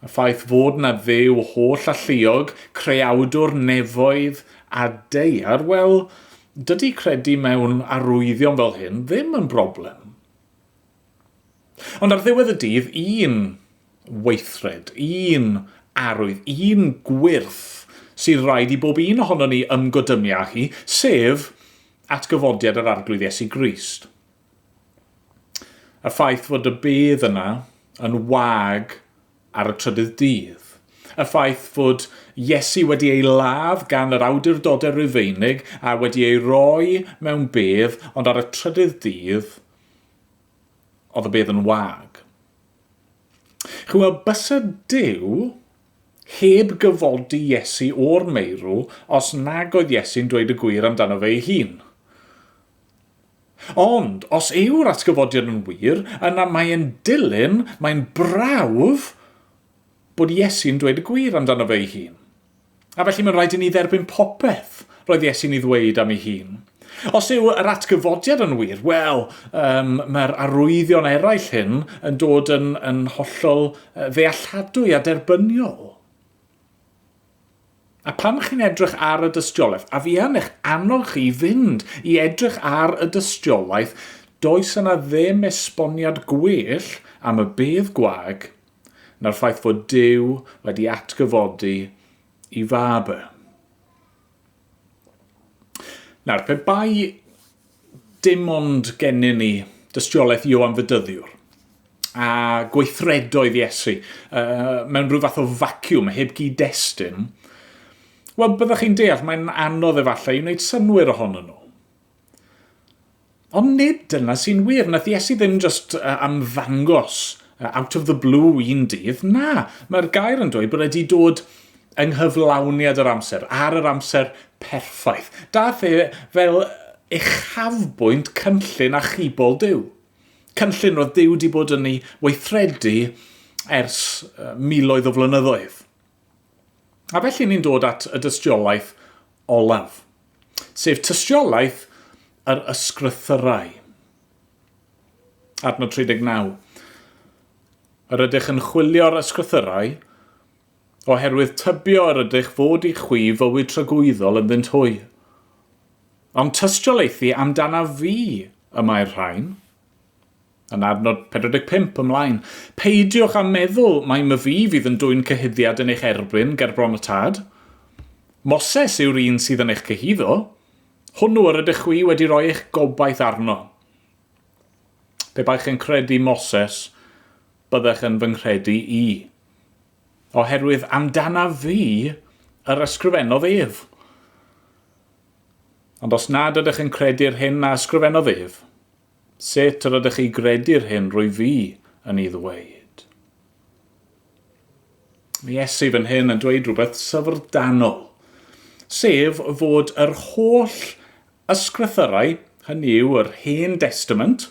y ffaith fod na Dduw holl alluog, creawdwr nefoedd a daear, wel, dydy credu mewn arwyddion fel hyn ddim yn broblem. Ond ar ddiwedd y dydd, un weithred, un arwydd, un gwyrth sydd rhaid i bob un ohono ni ymgodymu â hi, sef atgyfodiad yr Arglwydd Iesu Grist. Y ffaith fod y bedd yna yn wag ar y trydydd dydd. Y ffaith fod Iesu wedi ei ladd gan yr awdurdodau Rufeinig a wedi ei roi mewn bedd, ond ar y trydydd dydd, oedd y bedd yn wag. Chi'n gweld, bysa Duw heb gyfodi Iesu o'r meirw os nag oedd Iesu'n dweud y gwir amdano fe ei hun. Ond, os yw'r atgyfodiad yn wir, yna mae'n dilyn, mae'n brawf bod Iesu'n dweud y gwir amdano fe ei hun. A felly mae'n rhaid i ni dderbyn popeth roedd Iesu'n ei ddweud am ei hun. Os yw yr atgyfodiad yn wir, wel, um, mae'r arwyddion eraill hyn yn dod yn, yn hollol ddealladwy a derbyniol. A pan chi'n edrych ar y dystiolaeth, a fi yn eich annog chi i fynd i edrych ar y dystiolaeth, does yna ddim esboniad gwell am y bedd gwag na'r ffaith fod Duw wedi atgyfodi i fab e. Nawr, pe bai dim ond gennyn ni dystiolaeth Ioan Fedyddiwr a gweithredoedd Iesu uh, mewn rhyw fath o vacuum, heb gyd-destun, wel, byddwch chi'n deall, mae'n anodd efallai i wneud synnwyr ohonyn nhw. Ond nid dyna sy'n wir. Nath Iesu ddim just uh, amddangos uh, out of the blue un dydd. Na, mae'r gair yn dweud bod wedi dod yng nghyflawniad yr amser, ar yr amser perffaith. Dath e fel uchafbwynt cynllun achubol Duw. Cynllun roedd Duw wedi bod yn ei weithredu ers miloedd o flynyddoedd. A felly ni'n dod at y dystiolaeth olaf, sef tystiolaeth yr ysgrythyrau. Adnod 39. Yr ydych yn chwilio'r ysgrythyrau, oherwydd tybio yr ydych fod i chwi fywyd tragwyddol ynddynt hwy. Ond tystiolaethu amdanaf fi y mae'r rhain. Yn adnod 45 ymlaen. Peidiwch â meddwl mai myfi fydd yn dwyn cyhuddiad yn eich erbyn ger bron y Tad. Moses yw'r un sydd yn eich cyhuddo. Hwnnw yr ydych chwi wedi rhoi eich gobaith arno. Pe baech yn credu Moses, byddech yn fy nghredu i. Oherwydd amdanaf fi yr ysgrifennodd ef. Ond os nad ydych yn credu'r hyn a ysgrifennodd ef, sut yr ydych chi gredu'r hyn rwy fi yn ei ddweud? Mae Iesu fan hyn yn dweud rhywbeth syfrdanol, sef fod yr holl Ysgrythyrau, hynny yw yr Hen Destament,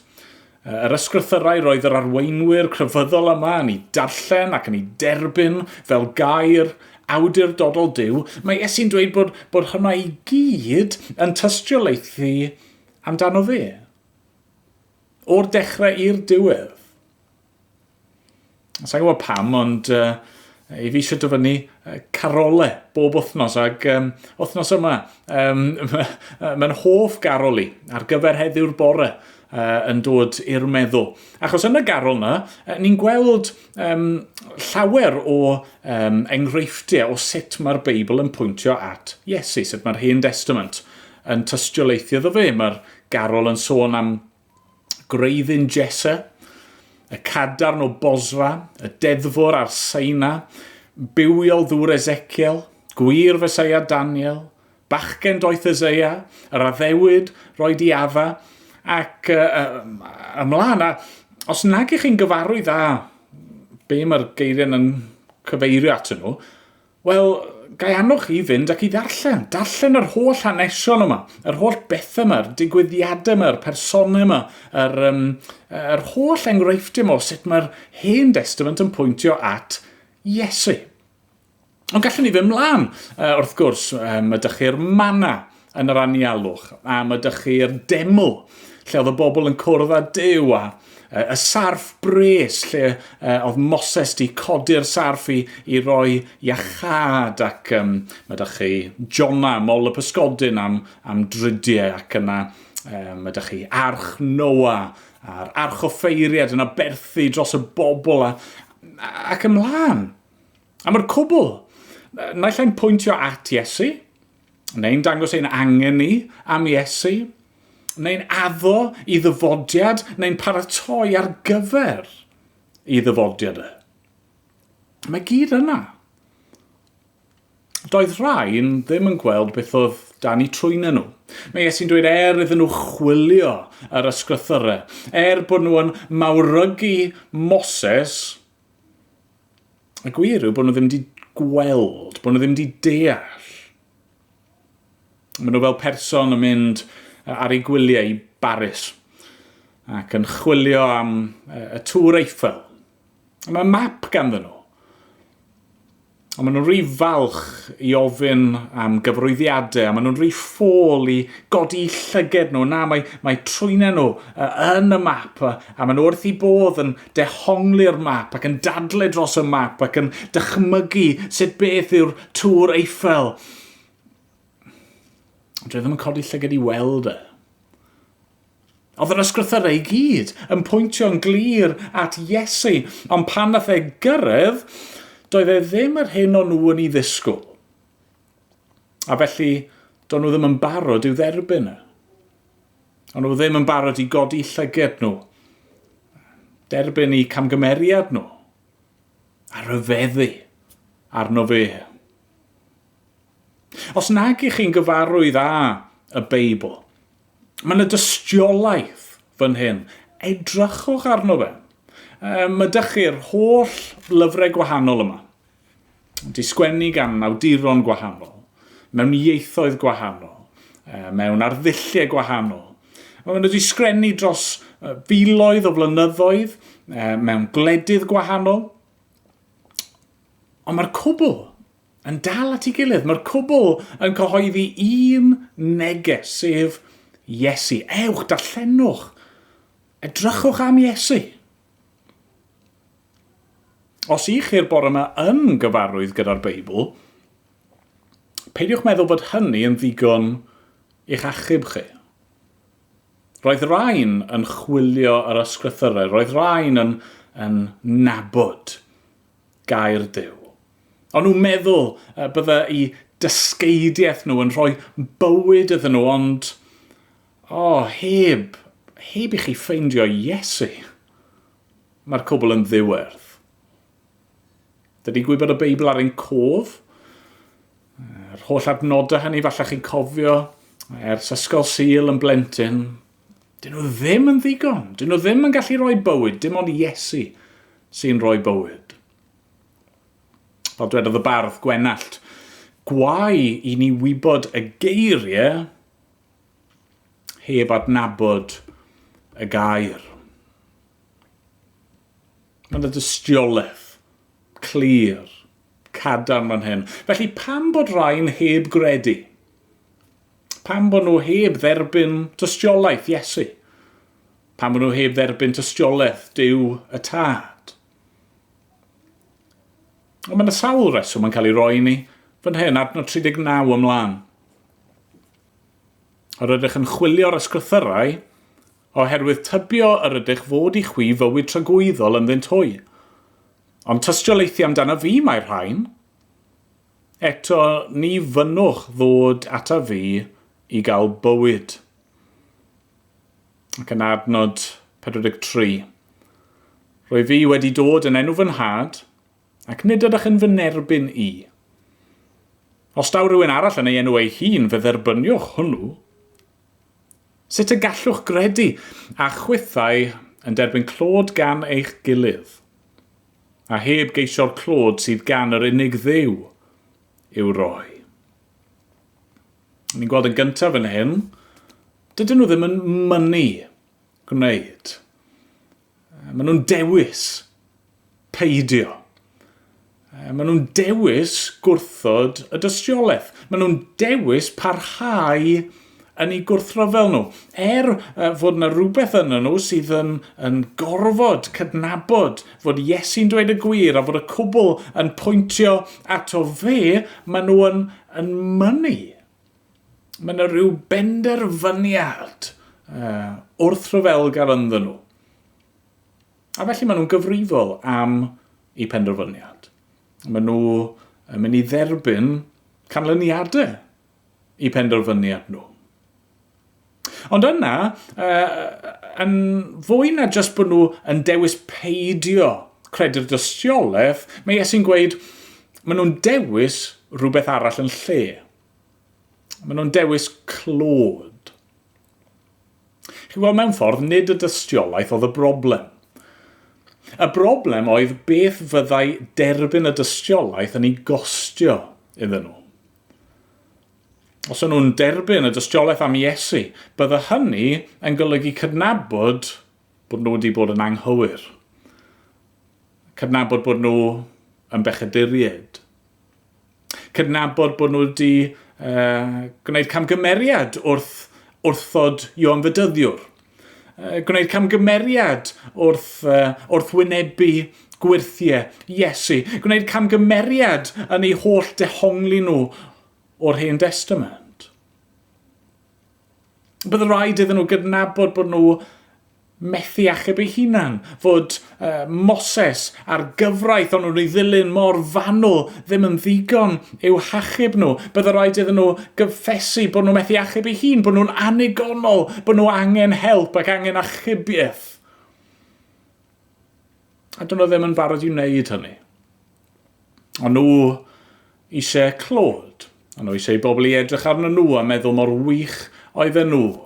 yr ysgrythyrau roedd yr arweinwyr crefyddol yma yn ei darllen ac yn ei derbyn fel gair awdurdodol Duw, mae Iesu'n dweud bod, bod hwnna i gyd yn tystiolaethu amdano fe. O'r dechrau i'r diwedd. Sa'n gwybod pam, ond uh, i fi eisiau dyfynnu carole bob wythnos, ac um, wythnos yma, um, mae'n hoff garol i ar gyfer heddiw'r bore uh, yn dod i'r meddwl. Achos yn y garol yna, ni'n gweld um, llawer o um, enghreifftiau o sut mae'r Beibl yn pwyntio at Iesu, sut mae'r Hen Testament yn tystiolaethu iddo fe. Mae'r garol yn sôn am Gwreiddyn Jesse, y cadarn o Bosra, y deddfwr a'r Seina, bywiol ddŵr Ezekiel, gwir Feseia Daniel, bachgen doeth Eseia, yr addewid roed i Adda, ac uh, ymlaen. A os nag ych chi'n gyfarwydd â be mae'r geiriau yn cyfeirio atyn nhw, Wel, gai annog chi i fynd ac i ddarllen. Darllen yr holl hanesion yma, yr holl bethau yma, yr digwyddiadau yma, yr personau yma, yr, um, yr holl enghreifftiau yma o sut mae'r Hen Testament yn pwyntio at Iesu. Ond gallwn ni fynd mlaen, uh, wrth gwrs, um, ydych chi'r mana yn yr anialwch, a mae ydych chi'r deml, lle oedd y bobl yn cwrdd â Duw, a y sarff bres, lle oedd Moses di codi'r sarff i, i roi iachâd, ac um, mae ydych chi Jona, mol y pysgodyn am, am dridiau, ac yna um, mae ydych chi arch Noa, a'r arch offeiriad yn aberthu dros y bobl, a, ac ymlaen. A mae'r cwbl, naill ai'n pwyntio at Iesu, neu'n dangos ein angen ni am Iesu. Neu'n addo i ddyfodiad, neu'n paratoi ar gyfer i ddyfodiad e. Mae gyd yna. Doedd rhain ddim yn gweld beth oedd dan eu trwynau nhw. Mae Iesu'n dweud er iddyn nhw chwilio yr ysgrythyrau, er bod nhw yn mawrygu Moses, y gwir yw bod nhw ddim wedi gweld, bod nhw ddim wedi deall. Maen nhw fel person yn mynd ar eu gwyliau i Baris ac yn chwilio am y Tŵr Eiffel. Mae map ganddyn nhw. Ond maen nhw'n rhy falch i ofyn am gyfrwyddiadau, a maen nhw'n rhy ffôl i godi llyged nhw. Na, mae, mae trwynau nhw yn y map, a maen nhw wrth i bodd yn dehongli'r map ac yn dadle dros y map ac yn dychmygu sut beth yw'r Tŵr Eiffel. Ond dwi ddim yn codi llyged i weld e. Oedd yr ysgrythyrau i gyd yn pwyntio'n glir at Iesu, ond pan nath e gyrraedd, doedd e ddim yr hyn o'n nhw yn ei ddisgwyl. A felly, do'n nhw ddim yn barod i'w dderbyn e. O'n nhw ddim yn barod i godi llyged nhw, derbyn eu camgymeriad nhw, a rhyfeddu arno fe. Os nag ych chi'n gyfarwydd â y Beibl, Mae yna dystiolaeth fan hyn. Edrychwch arno fe. Mae ydych chi'r holl lyfrau gwahanol yma. Di sgwennu gan awduron gwahanol, mewn ieithoedd gwahanol, mewn arddulliau gwahanol. Mae nhw wedi sgrennu dros filoedd o flynyddoedd, mewn gwledydd gwahanol. Ond mae'r cwbl yn dal at ei gilydd. Mae'r cwbl yn cyhoeddi un neges, sef Iesu. Ewch, darllenwch, edrychwch am Iesu. Os ych chi'r bore yma yn gyfarwydd gyda'r Beibl, peidiwch meddwl bod hynny yn ddigon i'ch achub chi. Roedd rhain yn chwilio yr ysgrythyrau, roedd rhain yn, yn nabod gair Duw. O'n nhw'n meddwl bydde i dysgeidiaeth nhw yn rhoi bywyd iddyn nhw, ond o, oh, heb, heb i chi ffeindio Iesu, mae'r cwbl yn ddiwerth. Dydy gwybod y Beibl ar ein cof, yr holl adnodau hynny falle chi'n cofio ers ysgol Sul yn blentyn, Dyn nhw ddim yn ddigon. Dyn nhw ddim yn gallu rhoi bywyd. Dim ond Iesu sy'n rhoi bywyd. Fel dwedodd y bardd Gwenallt, gwae i ni wybod y geiriau heb adnabod y gair. Mae yna dystiolaeth clir, cadarn fan hyn. Felly pam bod rhain heb gredu? Pam bod nhw heb dderbyn tystiolaeth Iesu? Pam bod nhw heb dderbyn tystiolaeth Duw y Tad? Ond mae yna sawl reswm yn cael ei roi i ni fan hyn, adnod 39 ymlaen. Yr ydych yn chwilio'r ysgrythyrau oherwydd tybio yr ydych fod i chwi fywyd tragwyddol ynddynt hwy. Ond tystiolaethu amdano fi mae'r rhain. Eto, ni fynnwch ddod ataf fi i gael bywyd. Ac yn adnod 43. Rwy fi wedi dod yn enw fy nhad, ac nid ydych yn fy nerbyn i. Os daw rhywun arall yn ei enw ei hun, fe dderbyniwch hwnnw. Sut y gallwch gredu a chwithau yn derbyn clod gan eich gilydd? a heb geisio'r clod sydd gan yr unig Dduw i'w roi. Ni'n gweld yn gyntaf yn hyn, dydyn nhw ddim yn mynnu gwneud. Maen nhw'n dewis peidio. Maen nhw'n dewis gwrthod y dystiolaeth. Maen nhw'n dewis parhau yn eu gwrthryfel nhw. Er fod yna rhywbeth yn nhw sydd yn, yn gorfod cydnabod fod Iesu'n dweud y gwir a fod y cwbl yn pwyntio ato fe, maen nhw yn, yn mynnu. Mae yna rhyw benderfyniad wrthryfelgar ynddyn nhw. A felly maen nhw'n gyfrifol am eu penderfyniad. Maen nhw yn mynd i dderbyn canlyniadau eu penderfyniad nhw. Ond yna, yn fwy na jyst bod nhw yn dewis peidio credu'r dystiolaeth, mae Iesu'n gweud, maen nhw'n dewis rhywbeth arall yn lle. Maen nhw'n dewis clod. Chi'n gweld, mewn ffordd, nid y dystiolaeth oedd y broblem. Y broblem oedd beth fyddai derbyn y dystiolaeth yn ei gostio iddyn nhw. Os o'n nhw'n derbyn y dystiolaeth am Iesu, bydde hynny yn golygu cydnabod bod nhw wedi bod yn anghywir. Cydnabod bod nhw yn bechaduriaid. Cydnabod bod nhw wedi gwneud camgymeriad wrth wrthod Ioan Fedyddiwr. Gwneud camgymeriad wrth, wrth wynebu gwyrthiau Iesu. Gwneud camgymeriad yn eu holl dehongli nhw o'r Hen Destament. Bydd rhaid iddyn nhw gydnabod bod nhw methu achub ei hunan, fod Moses a'r gyfraith o'n nhw'n ei ddilyn mor fanwl ddim yn ddigon i'w hachub nhw. Bydde rhaid iddyn nhw gyffesu bod nhw'n methu achub ei hun, bod nhw'n anigonol, bod nhw angen help ac angen achubiaeth. A dyn nhw ddim yn barod i wneud hynny. Ond nhw eisiau clod. Ond nhw eisiau i bobl i edrych arno nhw a meddwl mor wych oedden nhw,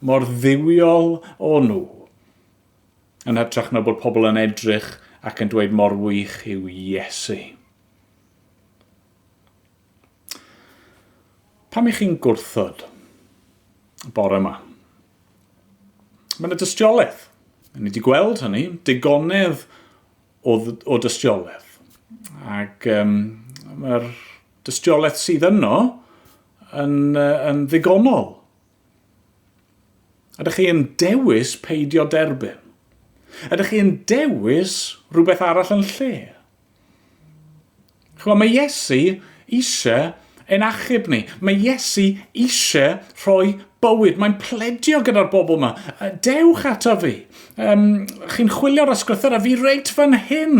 mor dduwiol o nhw. Yn hytrach na bod pobl yn edrych ac yn dweud mor wych yw Iesu. Pam i chi'n gwrthod bore yma? Mae yna dystiolaeth. Ni wedi gweld hynny, digonedd o, o dystiolaeth. Ac mae'r dystiolaeth sydd yno yn, yn ddigonol. Ydych chi yn dewis peidio derbyn? Ydych chi yn dewis rhywbeth arall yn lle? Chwa, mae Iesu eisiau ein achub ni. Mae Iesu eisiau rhoi bywyd. Mae'n pledio gyda'r bobl yma. Dewch ato fi. Um, chi'n chwilio'r ysgrythyr a fi reit fan hyn.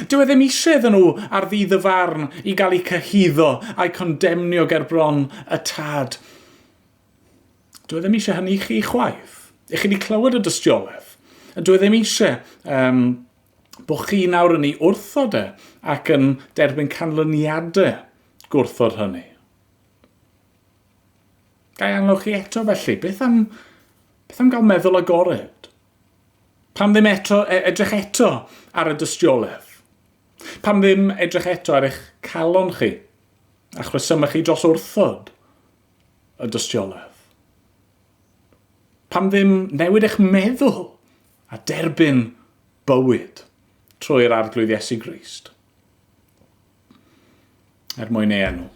Dyw e ddim eisiau iddyn nhw ar ddydd y farn i gael eu cyhuddo a'i condemnio ger bron y tad. Dyw e ddim eisiau hynny i chi chwaith. I chi wedi clywed y dystiolaeth. Dyw e ddim eisiau um, bod chi nawr yn ei wrthod e ac yn derbyn canlyniadau gwrthod hynny. Ga i annog chi eto felly, beth am, beth am gael meddwl agored? Pam ddim eto, e, edrych eto ar y dystiolaeth? Pam ddim edrych eto ar eich calon chi a'ch rhesymau chi dros wrthod y dystiolaeth? Pam ddim newid eich meddwl a derbyn bywyd trwy'r Arglwydd Iesu Grist? Er mwyn ei enw.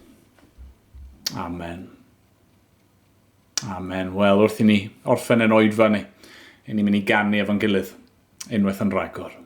Amen. Amen. Wel, wrth i ni orffen yn oedfa ni, i ni'n mynd i ganu efo'n gilydd unwaith yn rhagor.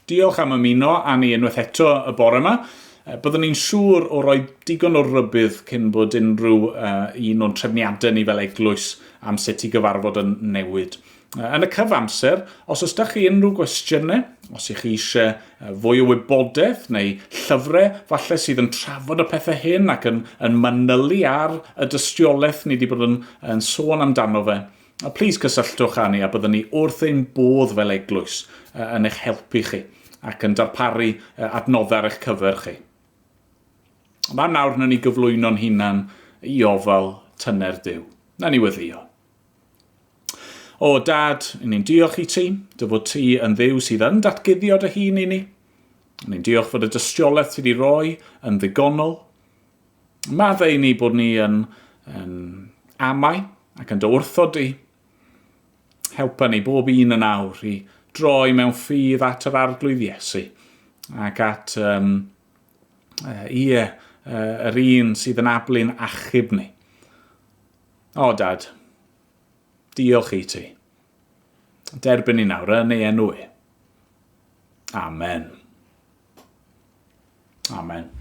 Diolch am ymuno â ni unwaith eto y bore yma. Byddwn ni'n siŵr o roi digon o rybudd cyn bod unrhyw un o'n trefniadau ni fel eglwys am sut i gyfarfod yn newid. Yn y cyfamser, os oes da chi unrhyw gwestiynau, os ych chi eisiau fwy o wybodaeth neu llyfrau falle sydd yn trafod y pethau hyn ac yn, yn manylu ar y dystiolaeth ni wedi bod yn, yn sôn amdano fe, A plîs cysylltwch â ni a byddwn ni wrth ein bodd fel eglwys yn eich helpu chi ac yn darparu adnoddau ar eich cyfer chi. Ond am nawr, wnawn ni gyflwyno'n hunan i ofal tyner Duw. Na ni weddio. O Dad, ni'n diolch i ti, dy fod ti yn Dduw sydd yn datguddio dy hun i ni. Ni'n diolch fod y dystiolaeth ti wedi rhoi yn ddigonol. Maddau i ni bod ni yn, yn amau ac yn dy wrthod di. Helpa ni bob un yn awr i droi mewn ffydd at yr Arglwydd Iesu ac at um, ie, yr un sydd yn ablu'n achub ni. O, Dad, diolch i ti. Derbyn ni nawr yn ei enw e. Amen. Amen.